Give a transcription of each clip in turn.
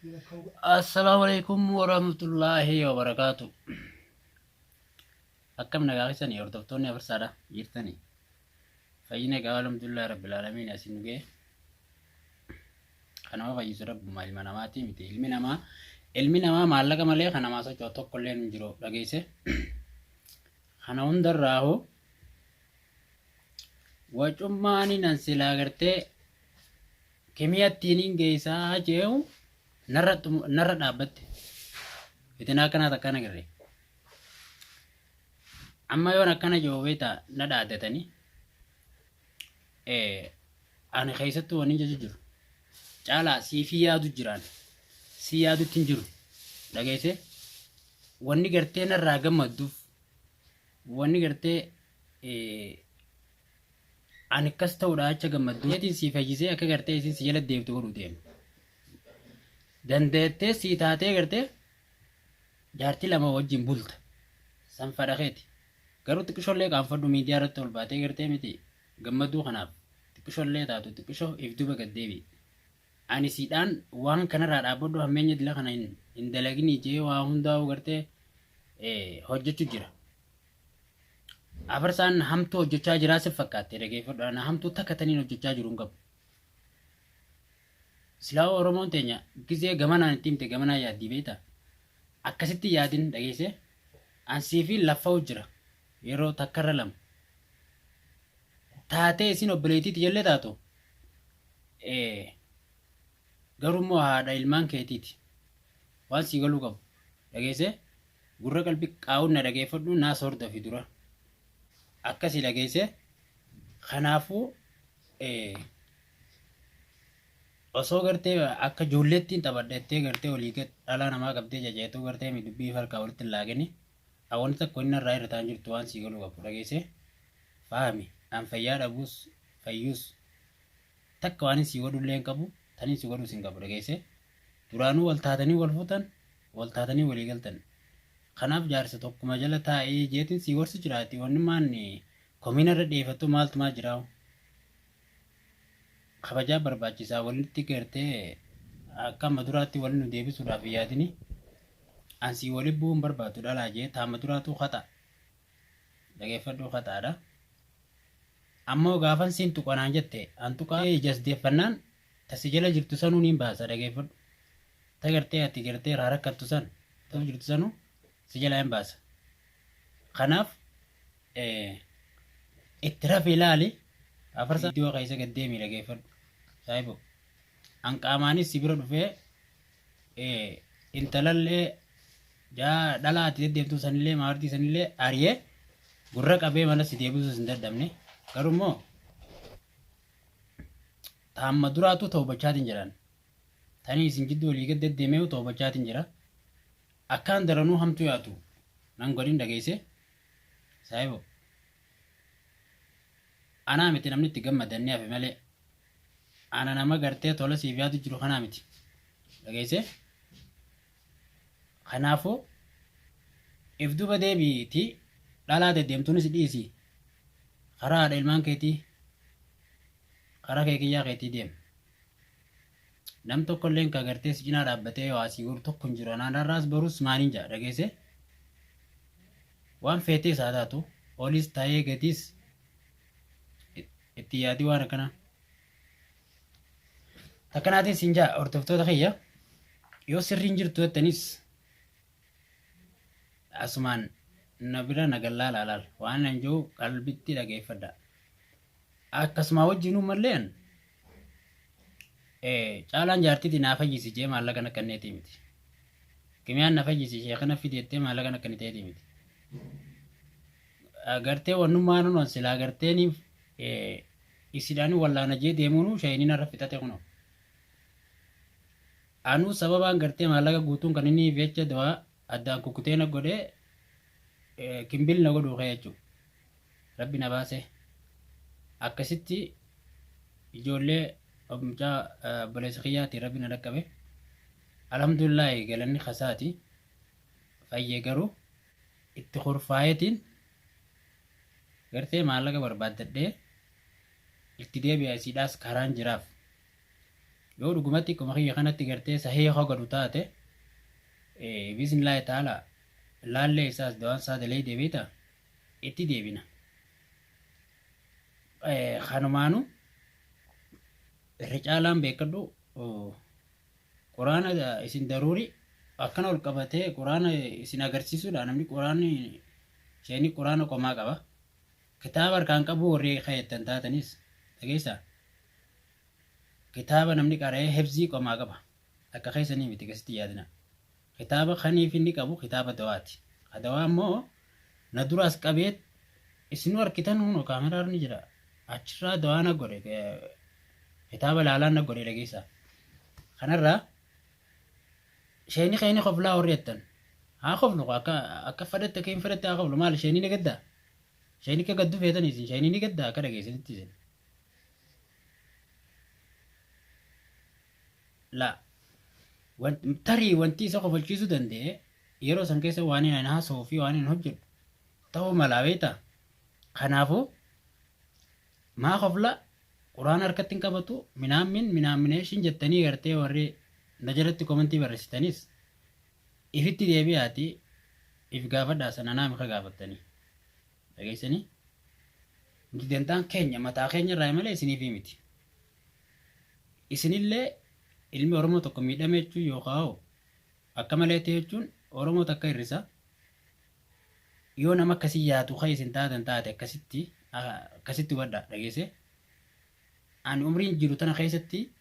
Assalaamu alaikum warahmatullaahi wabarakaatu. Akkam nagaa keessanii hordoftoonni afarsaadha jirtanii. Fayyina egaa alhamdulillah rabbil aalamiin asin nu ga'e. Kan nama fayyisu rabbuma ilma namaatii miti. Ilmi namaa maallaqa malee kan namaa socho'u tokko illee hin jiru dhageesse. Kana hundarraa hoo wacummaani nan silaa gartee kimiyattiin hin geessaa jeehu narra dhaabbatte. Fitinaa akkanaa takkaan agarre. Amma yoon akkana jiru beektaa na dhaaddatanii ani keessattuu wanni jechu jiru. Caalaa siifii yaadu jiraan si yaadutti hin jiru dhageesse. Wanni gartee narraa gammadduuf, wanni gartee ani akkas ta'uudha acha gammaddu jeetiin si fayyisee akka gartee isin si jala deemtu godhuu deema. Dandeettee sii taatee gartee jaartii lama wajjin bulta. San fadha keeti. Garuu xiqqishollee qaanfadhu, miidiyaa irratti ol baatee gartee miti gammaduu kanaaf xiqqishollee taatu xiqqisho if duba gad deebi'i. Ani siidhaan waan kanarraa dhaabbadhu, hammeenya dila kana hin dalaginii jee waa hundaa'u gartee hojjechuu jira. Afarsaan hamtuu hojjechaa jiraa si fakkaatte dhageeffadhu, ana hamtuu takka taniin hojjechaa jiru hin qabu. Silaa Oromoon teenya gizee gamanaan itti himte gamanaa yaaddii beektaa? Akkasitti yaadin dhageesse, ansii fi laffa'u jira yeroo takkarra lama. Taatee isin obboleettiiti jallee taatu garuu immoo haadha ilmaan keetiiti. Waan sii galuu qabu dhageesse, gurra qalbii qaawun na dhageeffadhu, naas hordofi dura. Akkasii dhageesse, kanaafuu osoo gartee akka ijoolleettiin taphadhettee gartee olii gad dhalaa namaa qabdee jajeetuu gartee mi dubbii harkaa walitti hin laagini. Wanti tokko inni irraa irra ta'an jirtu waan sii galuu qabu dhageesse, faami an fayyaa dhabuus fayyuus takka waan sii godhullee hin qabu, taniin si godhuus hin qabu dhageesse. Duraanuu wal taatanii wal fuutan, wal taatanii walii galtan. Kanaaf jaarsa tokkuma jala taa'ee jeetiin sii gorsu jiraati. Wanni maanni komiina irra dhiyeeffattu maaltu maa jiraawu? Kabajaa barbaachisaa walitti gartee akka amma duraatti wal nu deebisuudhaaf hin yaadini. Ansii wali bu'uun barbaadu dhalaa jee taama duraatu haxa. Dhageeffadhuu, haxaadha. Ammoo gaafan siin tuqanaan jette an tuqaa ijas deeffannaan tasi jala jirtu sanuu niin baasa dhageeffadhu. Ta gartee ati gartee irraa rakkattu san ta'u jirtu sanuu si jalaa hin baasa. Kanaaf itti rafi ilaali, afarsa iddoo keessa gad deemii dhageeffadhu. Saahibo an qaamaanis si bira dhufee intalallee jaa dhalaa ati deddeemtuu sanillee maartii sanillee ari'ee gurra qabee mana si deebisuus hin dadhabne. Garuu immoo taamma duraatu toobachaatiin jedhan tanii isin jidduu olii gad deddeemee toobachaatiin jira. Akkaan daranuu hamtuu yaatu nan godhin dhageesse saahibo. Anaa miti namni itti gammadan ni hafe malee ana nama gartee tola siif yaadu jiru kanaa miti dhageesse. Kanaafuu if duba deebiiti, dhalaa deddeemtuunis dhiisi, karaa haadha ilmaan keetii, karaa kee kiyyaa keetii deem. Nam tokko illeen ka gartee si cinaa dhaabbatee waa sii godhu tokko hin jiru. Anaan har'aas barus maaniin jaa dhageesse, waan feetees haa taatu, olis ta'ee gadiis itti yaadii waan akkanaa. Takkanaatiin siin jaa, hordoftoota kiyya, yoo sirriin jirtu jettanis asumaan na bira na gallaalaa laal, waan nan jiru qalbitti dhageeffadha. Akkasuma wajjinuu malleen caalaan jaartiti naa fayyisi jee maallaqa na kenneetii miti. Kimiyaan na fayyisi sheekana fidi jettee maallaqa na kenniteetii miti. Gartee wannummaa nuun silaa garteeniif isidhaan wallaana jee deemuunu shayiniin irra fixate kunoo. Anuu sababaan gartee maallaqa guutuun kan inni jecha du'aa addaan kukkutee na godhee kimbil na godhuu kee jechuudha. Rabbi na baase. Akkasitti ijoollee mucaa obboleessa kiyyaatiin rabbi na dhaqqabe. Alhamdulillahi, galanni kasaati. Fayyee garuu itti kurfaayetiin gartee maallaqa barbaaddadhee itti deebi'a isiidhaas karaan jiraaf. Yoo dhugumatti akkuma kiyya kanatti gartee sahii godhu taate, bismillaahi ta'ala, laallee isaas dawaan isaa dalee deebiita itti deebina. Kanumaanu irra caalaan beekadhu, quraana isin daruuri akkana ol qabatee quraana isin agarsiisuudha. Namni quraanni isheen quraana qomaa qaba. Kitaaba harkaan qabu warri kayyattan taatanis dhageessaa. Kitaaba namni qara'ee hebzii qomaa qaba. Akka keessanii miti, akkasitti yaadina. Kitaaba kaniif inni qabu kitaaba dawaati. Dawaa immoo na duraas qabee isinuu argitan, hunoo kaameraa ni jira. Achirraa dawaa na godhe, kitaaba laalaan na godhe, dhageessaa. Kanarraa isheenii keeni koflaa warri jettan haa koflu, akka fedhatte, akka hin fedhatte haa koflu. Maal, isheenii ni gaddaa? Isheenii akka gaddu feetan isin, isheenii ni gaddaa akka dhageessanitti isin? La, tarii wanti isa kofalchiisuu danda'e yeroo san keessa waan inni haasa'uu fi waan inni hojjedhu ta'uu malaa, beektaa? Kanaafuu maa kofla, quraana harkatti hin qabatu, minaammin minaammineeshin jettanii gartee warri na jalatti komantii barreessitanis ifitti deebi'aati if gaafadhaa. Sana naa mika gaafattanii dhageessanii, nuti dantaan keenya mataa keenya irraa malee isiniif miti. Isinillee ilmi Oromoo tokko miidhame jechuun yookaan akka malee ta'e jechuun Oromoo takka hir'isa. Yoo nama akkasii yaadu kan isin taatan taate, akkasitti hubadhaa, dhageesse. Ani umriin jiru tana keessatti,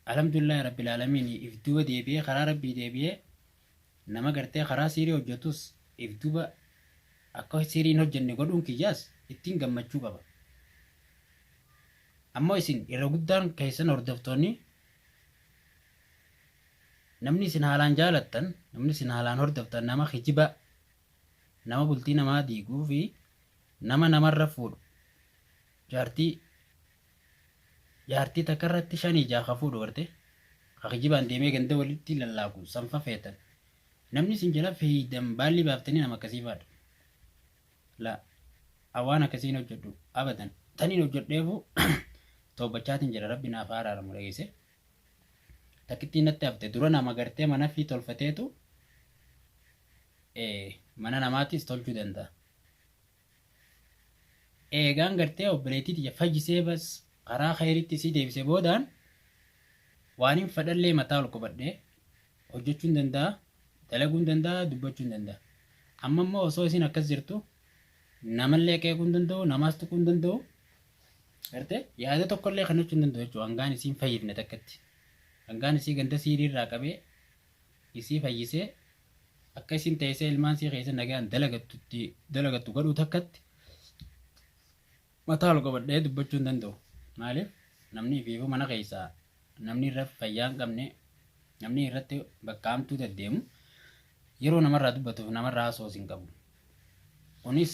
alhamdulillahi rabbil aalamiin, if duuba deebi'ee karaa rabbii deebi'ee nama gartee karaa siirii hojjetus if duuba akka siirii hin hojjenne godhuun kiyyaas ittiin gammachuu qaba. Ammoo isin irra guddaan keessan hordoftoonni, namni isin haalaan jaalattan, namni isin haalaan hordoftan, nama kijiba, nama bultii namaa diiguu fi nama namarra fuudhu, jaartii takka irratti shanii jaha fuudhu garte ka kijibaan deemee ganda walitti lallaaku sanfa feetan. Namni isin jala feeydan baalli baaftanii nama akkasii faadha. La, waan akkasiin hojjedhu abadan. Taniin hojjedheefu toobbachaatiin jira, rabbi naaf araaramu, dhageesse. Takkittiin natti hafte dura nama gartee mana fi tolfateetu mana namaatis tolchuu danda'a. Eegaan gartee obboleettii tiyya fayyisee, bas karaa khayritti isii deebisee boodaan waan hin fadhallee mataa ol qabadhee hojjechuu hin danda'a, dalaguu hin danda'a, dubbachuu hin danda'a. Amma immoo osoo isin akkas jirtu namallee qeequu hin danda'u, namaas tuquu hin danda'u. Gartee yaada tokkollee kan hojjechuu hin danda'u jechuudha hangaan isiin fayyifne takkatti. Hangaan isii ganda siirii irraa qabee isii fayyisee akka isin teessee ilmaan sii keessa nagaan dalagattutti dalagattu godhuu takkatti mataa ol qabadhee dubbachuu hin danda'u. Maaliif, namni ifiifuu mana keessaa namni irra fayyaa hin qabne, namni irratti bakka hamtuu deddeemu, yeroo namarraa dubbatuuf namarraa haasa'uus hin qabu. Kunis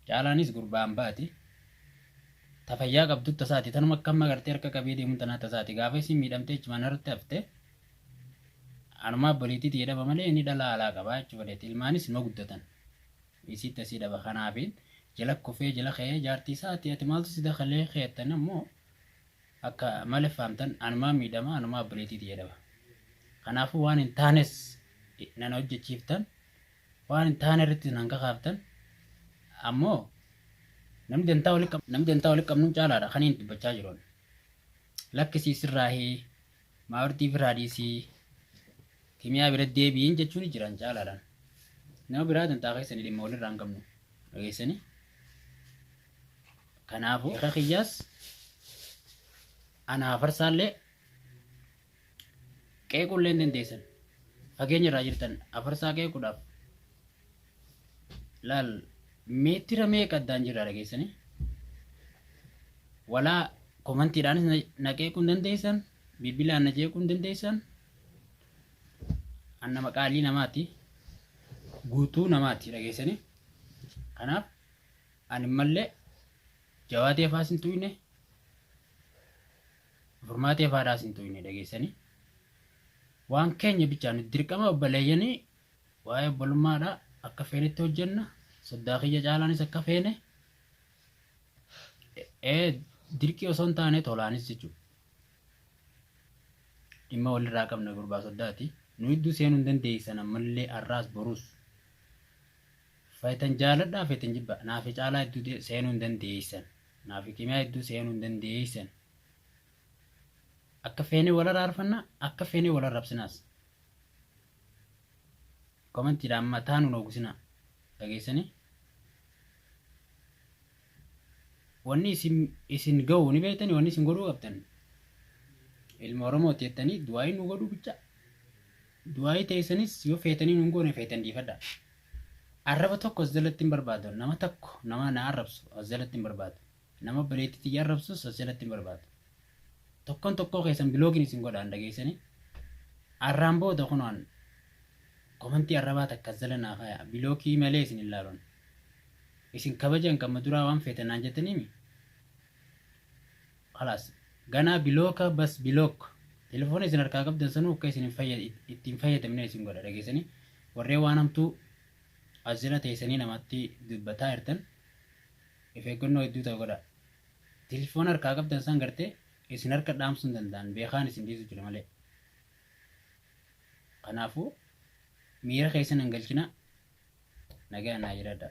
caalaanis gurbaan baati. Ta fayyaa qabdu tasaati. Tanuma akka amma gartee harka qabee deemuun tanaa tasaati. Gaafa isin miidhamtee achi mana irratti hafte, anumaa obboleettii tiyya dhaba malee inni dhala alaa qabaa jechuu fedheeti. Ilmaanis nima guddatan. Isiitti asii dhaba. Kanaafiin jala kufee jala ka'ee jaartii isaati ati maaltu si dakalee keettan ammoo akka malee faamtan, anumaa miidhama, anumaa obboleettii tiyya dhaba. Kanaafuu waan hin taanes nan hojjechiiftan, waan hin taane irratti nan kakaaftan. Ammoo namni dantaa walitti qabnuun caalaadha kan hin dubbachaa jiru. Lakkisii, sirraahii, maawartii firraa dhiisii, kimiyaa bira deebiin jechuun jiran caalaadhaan. Nama biraa dantaa keessanii dhimma walirraa hin qabnu, dhageessanii. Kanaafuu irra kiyyaas ana afarsaallee qeequllee hin dandeessan. Fageenya irraa jirtan afarsaa qeequudhaaf laal meetira meeqa addaan jirra, dhageessanii. Walaa komantiidhaanis na qeequu hin dandeessan, bilbilaan na jeequu hin dandeessan. An nama qaalii namaati, guutuu namaati, dhageessanii. Kanaaf ani mallee jawaatee faas hin tuyne, furmaatee faadhaas hin tuyne, dhageessanii. Waan keenya bichaa nuti dirqama obboleeyyanii waa'ee obbolummaadha akka feenetti hojjenna. Soddaa kiyya caalaanis akka feene dirqii osoo hin taane tolaanis jechuudha. Dhimma walirraa qabna gurbaa soddaati. Nu hedduu seenuu hin dandeessan ammallee har'aas boruus. Feetan jaaladhaa feetan jibba naafi caalaa hedduu seenuu hin dandeessan. Naafi kimiyaa hedduu seenuu hin dandeessan. Akka feene wal araarfanna akka feene wal arrabsinaas. Komantiidhaan mataa nu dhoogsinaa. Dhageessanii? Wanni isin isin ga'u ni beektanii wanni isin godhuu qabdan. Ilma Oromooti jettanii du'aayii nu godhuu bicha. Du'aayii teessanis yoo feetanii nun goone feetan dhiifadha. Arraba tokko as jalatti hin barbaadu. Nama tokko nama na arrabsu as jalatti hin barbaadu. Nama obboleettii tiyya arrabsus as jalatti hin barbaadu. Tokkon tokkoo keessan bilookiin isin godhaan dhageessanii. Arraan booda kunoon komantii arrabaa takka as jala naa kaaya. Bilookii malee isin hin laalon. Isin kabajan kan duraa waan feetan naan jettaniimi. Khalaas ganaa bilooka bas bilook. Telefoona isin harkaa qabdan sanuu akka isin ittiin fayyadamne isin godha dhageessanii. Warreen waan hamtuu as jala teessanii namatti dubbataa jirtan if eeggannoo hedduu ta'u godha. Telefoona harkaa qabdan san gartee isin harka dhaamsuu hin danda'an beekaan isin dhiisu jira malee. Kanaafuu miira keessan hin galchina nagaa naa jiraadha.